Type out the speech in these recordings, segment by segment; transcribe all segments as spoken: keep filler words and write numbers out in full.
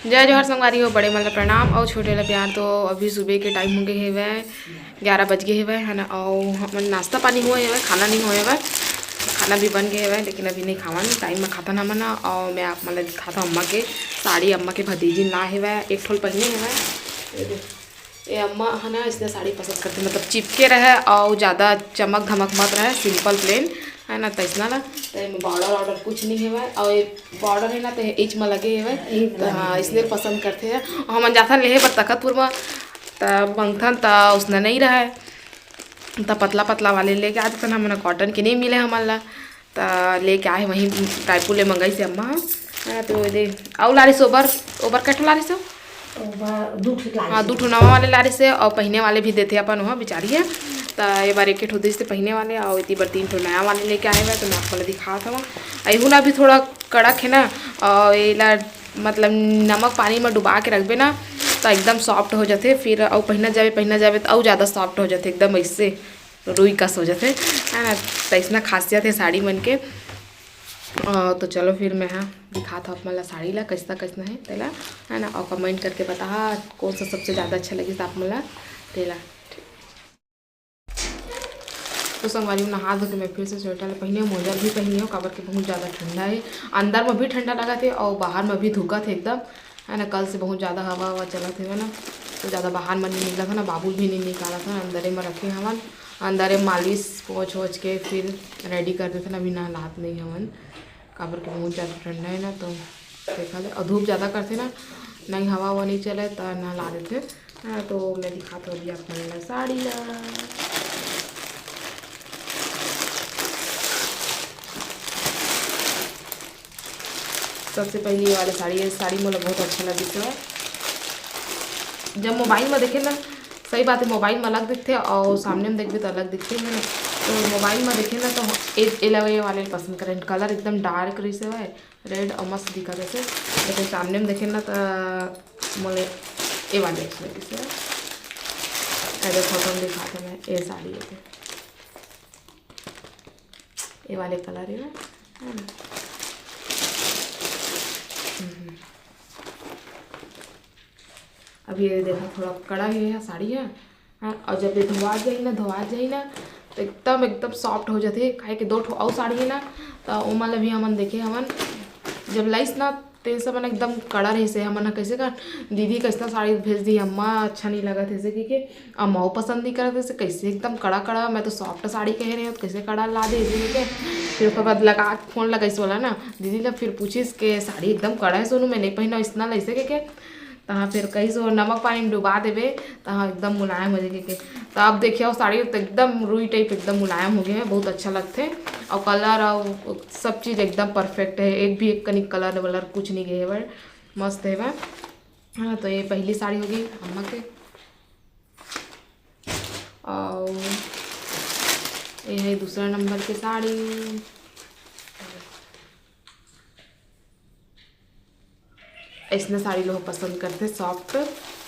जय जोहार संगवारी हो, बड़े मन ला प्रणाम अउ छोटे ला प्यार। तो अभी सुबह के टाइम हो गए हेवय, ग्यारह बज गए हेवय, है ना। अउ हमन नाश्ता पानी हुए हेवय, खाना नहीं हुए हेवय, खाना भी बन गए हेवय, लेकिन अभी नहीं खावन, टाइम में खाथन हमन। अउ मैं आप मन ला दिखाता हूँ अम्मा के साड़ी, अम्मा के भतीजी ला हेवय, एक ठोल पहने हेवय। ये अम्मा है ना, इसने साड़ी पसंद करते, मतलब चिपके रहे और ज़्यादा चमक धमक मत रहे, सिंपल प्लेन, है ना। तैसना ला, तो एमे बॉर्डर ऑर्डर कुछ नहीं हेवय, और ये बॉर्डर है ना, तो एच में लगे हेवय। तो हाँ, इसने पसंद करते हैं। और हमन जाथन लेहे बर तखतपुर में, त मंगथन त उसने नहीं रहे, त पतला पतला वाले लेके आ जाथन। हमन कॉटन के नहीं मिले हमन ला, त लेके आए वहीं रायपुर ले मंगाई से अम्मा ह। हाँ, तो दे, अउ लारिस ओबर, ओबर कठो लारिस हो? ओबर दू ठो लारिस हाँ, दू ठो नवा वाले लारिस से, और पहने वाले भी देते अपन वहाँ बेचारी है। त ये बार एक ठो दिस से पहने वाले, और इतनी बार तीन ठो नया वाले लेके आए हुए, तो मैं आप मन ला दिखात हूँ। एहू ला भी थोड़ा कड़क है ना, और एला मतलब नमक पानी में डुबा के रखबे ना, तो एकदम सॉफ्ट हो जाते। फिर अउ पहना जावे, पहना जावे तो अउ ज़्यादा सॉफ्ट हो जाते, एकदम ऐसे रुई कस हो जाते, है ना। तो ऐसना खासियत है साड़ी मन के। अ, तो चलो फिर मैं हाँ दिखात हूँ आप मन ला साड़ी ला, कैसना कैसना है तेला, है ना। और कमेंट करके बता कौन सा सबसे ज़्यादा अच्छा लगिस आप मन ला तेला। तो संगवारी हो, नहा धो के मैं फिर से स्वेटर ला पहने हूँ, मोजा भी पहने हूँ, काबर के बहुत ज़्यादा ठंडा है। अंदर में भी ठंडा लगत है और बाहर में भी धुकत है एकदम, है ना। कल से बहुत ज़्यादा हवा हवा चलत है ना, तो ज़्यादा बाहर में नहीं निकलत है ना, बाबुल भी नहीं निकालत है, अंदरे में रखे हवन। अंदरे मालिश पोंछ ओछ के फिर रेडी कर देते ना, अभी नहलात नहीं हवन, काबर के बहुत ज़्यादा ठंडा है ना। तो देखा ले, और धूप ज़्यादा करते ना, नहीं हवा हवा नहीं चले तो नहला देते। हाँ, तो मैं दिखात हूँ अभी आप मन ला साड़ी ला। सबसे पहले ये वाला साड़ी, ये साड़ी मोला बहुत अच्छा लगिस है। जब मोबाइल में देखे ना, सही बात है, मोबाइल में अलग दिखते और सामने में देखबे तो अलग दिखते है ना। तो मोबाइल में देखे ना तो ए, ए लगे ये वाले पसंद करें, कलर एकदम डार्क रही से है, रेड और मस्त दिखत है से। लेकिन सामने में देखे ना तो मोले ए वाले अच्छा लगिस है। अरे फोटो में दिखाते मैं, ए साड़ी है, ए वाले कलर है ना, है ना? हम्म। अब ये देखो, थोड़ा कड़ा ही है साड़ी है, हाँ। और जब ये धोवा जाही ना, धोवा जाही ना, तो एकदम एकदम सॉफ्ट हो जाती है। काहे कि दो ठो और साड़ी है ना, तो ओमा ला भी हमन देखे हमन जब लाइस ना, तेन सब मन एकदम कड़ा रहिस हे। हमन ह कइसे कर, दीदी कइसना साड़ी भेज दी, अम्मा अच्छा नहीं लगत हे, ऐसे कहिके, अम्मा वो पसंद नहीं करत, ऐसे कैसे एकदम कड़ा कड़ा, मैं तो सॉफ्ट साड़ी कह रहे हो, तो कैसे कड़ा ला दे, ऐसे कहिके। फिर ओकर बाद लगा के फोन लगाइस वाला ना, दीदी ला फिर पूछिस के साड़ी एकदम कड़ा है सोनू, मैं नहीं पहना इसना ला, ऐसे कहिके। तहाँ फिर कहिस वो नमक पानी में डुबा देबे, तहाँ एकदम मुलायम हो जाए कहिके। तो अब देखिए वो साड़ी तो एकदम रुई टाइप एकदम मुलायम हो गए है, बहुत अच्छा लगथे। और कलर और सब चीज़ एकदम परफेक्ट है, एक भी एक कनिक कलर वलर कुछ नहीं गए है, मस्त है बा। हाँ, तो ये पहली साड़ी हो गई अम्मा के। और ये है दूसरा नंबर के साड़ी। ऐसने साड़ी लोग पसंद करते, सॉफ्ट,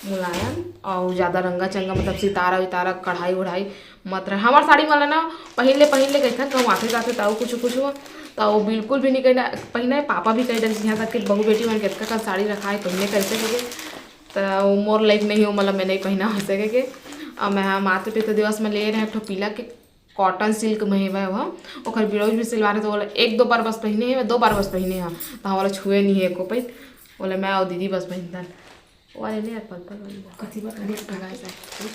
मुलायम और ज़्यादा रंगा चंगा, मतलब सितारा उतारा, कढ़ाई उढ़ाई मत रहे। हमार साड़ी वाला ना पहिन ले, पहिन ले कहथन, कहूँ आते जाते ताऊ कुछ कुछ हुआ, तो वो बिल्कुल भी नहीं कहना पहिना है। पापा भी कह डर, यहाँ तक कि बहू बेटी मन के इतना कल साड़ी रखा है, पहिने कैसे कहे, तो वो मोर लाइफ नहीं हो, मतलब मैं नहीं पहना हो सके के। और मैं हाँ, मातृ पितृ दिवस में ले रहे एक ठो पीला के कॉटन सिल्क में हेवय ओहा। ओकर ब्लाउज भी सिलवा रहे, तो ओला एक दो बार बस पहिने हे, दो बार बस पहिने हे, तो ओला छुए नहीं है एको पइत। ओला मैं और दीदी बस पहिनतन। वो वाले ले यार, पर्पल वाली। कथी बात करे?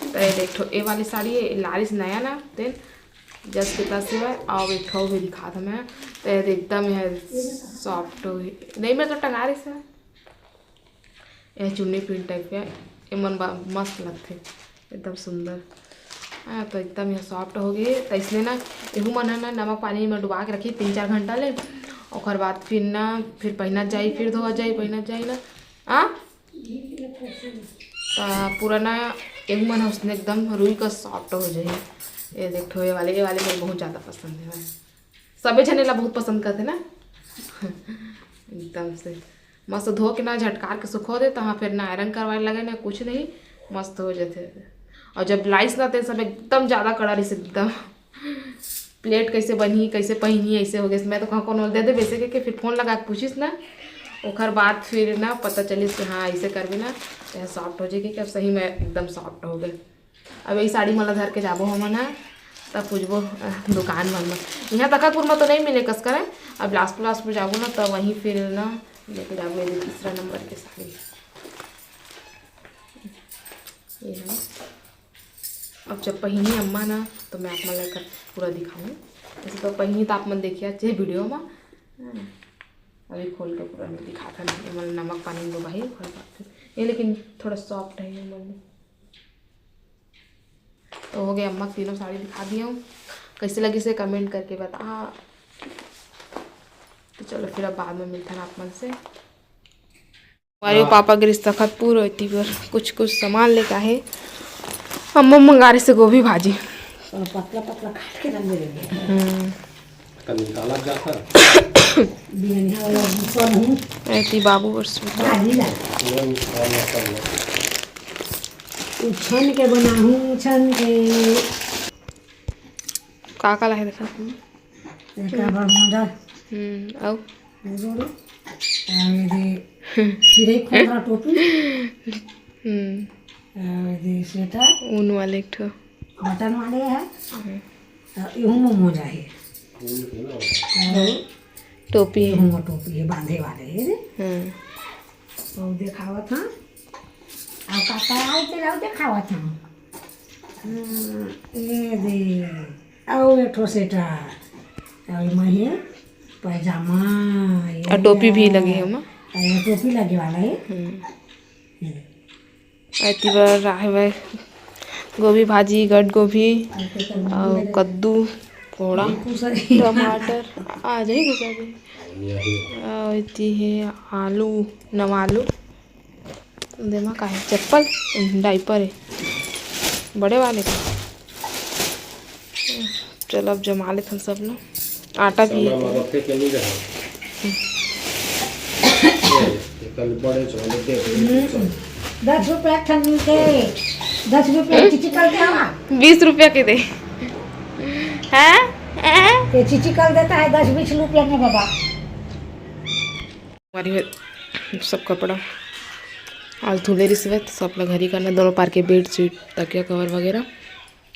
तो ये देख ठो, ए वाली साड़ी है, लारिस नया ना, तेन जस के तस हेवय। और एक ठो भी दिखात हमें, तो ये एकदम है सॉफ्ट हो, नहीं, मैं तो टंगा रही से। ये चुन्नी प्रिंट टाइप के, ये मन बा-, मस्त लगथे, एकदम सुंदर। हाँ, तो एकदम ये सॉफ्ट हो गई। तो इसलिए ना, एहू मन है ना, नमक पानी में डुबा के रखी तीन चार घंटा ले, ओकर बाद फिर ना, फिर पहिना जाई, फिर धोआ जाई, पहिना जाई ना। हाँ, तो पूरा ना, एहू मन उसने एकदम रुई का सॉफ्ट हो जाए। ये देखो, ये वाले, ये वाले मुझे बहुत ज़्यादा पसंद है। सबे झने ला बहुत पसंद करथे ना। एकदम से मस्त धो के ना झटकार के सुखो दे, तहाँ फिर ना आयरन करवाए लगे ना कुछ नहीं, मस्त हो जाथे। और जब लाइस ना, ते सब एकदम ज़्यादा कड़ा रहिस एकदम। प्लेट कैसे बनही, कैसे पहिनही, ऐसे हो गए। मैं तो कहाँ कोनो दे दे वैसे के, के फिर फोन लगा के पूछिस ना, ओखर बाद फिर ना पता चलिस कि हाँ, ऐसे करबे ना, तो यह सॉफ्ट हो जाएगी। कि अब सही में एकदम सॉफ्ट हो गए। अब यही साड़ी मन ला धर के जाबो हमन ह, तब पूछबो, अ, दुकान मन में। यहाँ तखतपुर में तो नहीं मिले कस करे। अब बिलासपुर, बिलासपुर जाबो ना, तब वहीं फिर ना लेके जाबो ये तीसरा नंबर के साड़ी। ये है। अब जब पहिनी अम्मा ना, तो मैं आप मन ला एकर पूरा दिखाऊँ। वैसे तो पहिनी तो आप मन देखिया चे वीडियो में। हाँ। अभी खोल के पूरा नहीं दिखात हन, ये मन नमक पानी में डुबाही, ओकर बाद फिर ये, लेकिन थोड़ा सॉफ्ट है ये मन। तो हो गया, अम्मा तीनों साड़ी दिखा दिया हूँ। कैसे लगी से कमेंट करके बता। तो चलो फिर अब बाद में मिलते हैं आप मन से। हमारे हाँ। पापा गिरिस तखतपुर होती बर कुछ कुछ सामान लेके आहे। अम्मा मंगा रही से गोभी भाजी। और पतला पतला काट के रख दे। हम्म। कल निकाला जाता। बियनिया वाला भूसा नहीं। ऐती बाबू बर सूखा। भाजी ला। पूरा निकाला सब। उछन के बनाहूँ, उछन के। का का लाहे देखा? एका बर मोजा। हम्म, अउ? ये जोड़ो। अउ ये दे चिरई खोंदरा टोपी। हम्म। अउ ये दे स्वेटर। ऊन वाले एक ठो। बटन वाले है। हम्म। अउ इहू में मोजा है। अउ टोपी है। इहू में टोपी है, बांधे वाले है रे। हम्म। अउ देखावत हन। अउ का का आए तेला अउ देखावत हन। हम्म, ये दे। अउ एक ठो स्वेटर। अउ एमा हे पैजामा, ये अउ टोपी भी है। लगे हे ओमा। अउ ये टोपी लगे वाला है। हम्म। हम्म। अउ एती बर राहे बर गोभी भाजी, गट गोभी, अउ कद्दू, कोड़ा, टमाटर, आ जाही गुस्सा भी। अउ एती हे आलू, नवा आलू। देमा का हे? चप्पल, डायपर हे, बड़े वाले का। चल, अब जमा लेथन सब ला। आटा भी हे। सामान रखे के नहीं रहे। ये कल बड़े चले दे। हम्म। दस रुपया ठन के, दस रुपया चिचिकल के हवा। बीस रुपया के दे। हैं? हैं? ये चिचिकल देता है दस बीस रुपया में बाबा। हमारी सब कपड़ा आज धुले रिस हवय, तो सब ला घरी करना, दोनों पार के बेडशीट, तकिया कवर वगैरह।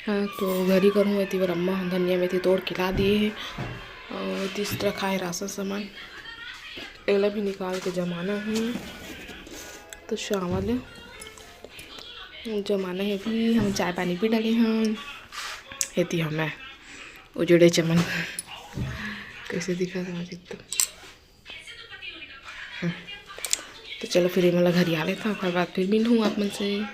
हाँ, तो घरी करहूँ, एती बर अम्मा ह धनिया मेथी तोड़ के ला दिए हे। अउ तीसरा खाए राशन सामान, एला भी निकाल के जमाना हे। तो चावल जमाना हे, अभी हम चाय पानी पी डाले हन। एती हमें उजड़े चमन कैसे दिखत हे एकदम। हम्म। तो चलो फिर ये मन ला घरी आ लेता हूँ, ओकर बाद फिर मिलहूँ आप मन से।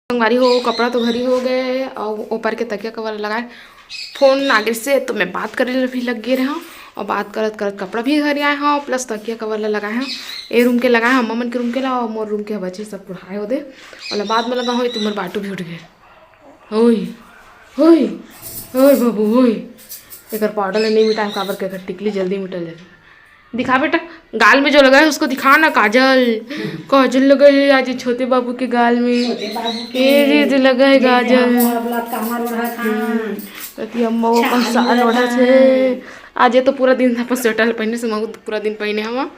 संगवारी हो, कपड़ा तो घरी हो गए अउ ऊपर के तकिया कवर लगाए। फोन आ गिस हे तो मैं बात करे ल भी लग गे रहे हूँ अउ बात करत करत कपड़ा भी घरी आए हूँ, प्लस तकिया कवर ला लगाए हूँ। ए रूम के लगाए हूँ, अम्मा मन के रूम के ला, अउ मोर रूम के बचे सब कुढ़ाए हो दे, ओला बाद में लगा हूँ। तुम्हर बाटू भी उठ गए। ओए, ओए, ओए बाबू, ओए। एकर पाउडर ला नहीं मिटाए, काबर के एकर टिकली जल्दी मिटल जाथे। दिखा बेटा, गाल में जो लगा है उसको दिखा ना, काजल। काजल लगा है आज छोटे बाबू के गाल में। छोटे बाबू के। ये दीदी लगा है ये काजल। हम अब लटका मार ओढ़ा था। हम्म। अति अम्मा वो छान कौन सा ओढ़ा ओढ़ा था। थे। आज ये तो पूरा दिन अपन स्वेटर पहने से, मगो पूरा दिन पहने हवा।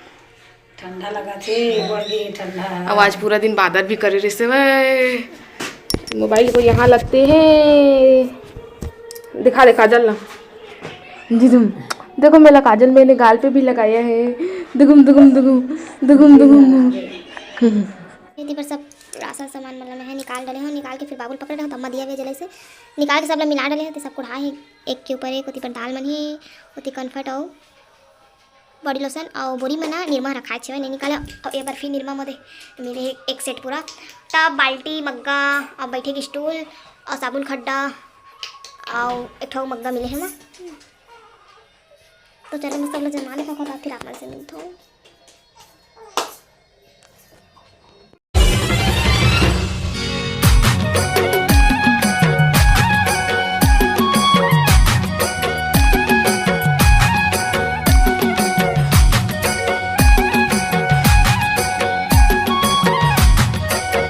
ठंडा लगा थे, बढ़ गई ठंडा। अब आज पूरा दिन बादर भी करे रहे से भाई। मोबाइल को यहाँ लगते हैं। दिखा दे काजल ला। जी तुम देखो, मेरा काजल मैंने गाल पे भी लगाया है। दुगुम, दुगुम, दुगुम, दुगुम, दुगुम, दुगुम। दीदी पर सब राशन सामान मन ला मैं निकाल डले हूँ। निकाल के फिर बाबू ल पकड़े रहूँ, त अम्मा दिया वे जलाइसे। निकाल के सब ला मिला डले हूँ, ते सब कुढ़ा हे, एक के ऊपर एक। ओती पर दाल मन हे, ओती कनफट अउ बॉडी लोशन अउ बोरी में ना निरमा रखाए छेवे, नहीं निकाले। अउ एक बार फिर निरमा मोदे मिले हे एक सेट पूरा, टब, बाल्टी, मग्गा, अउ बैठे के स्टूल, अउ साबुन खड्डा, अउ एक ठो मग्गा मिले हे मा। तो चलो, मैं सब ला जमा लेथों, फिर आप मन से मिलथों।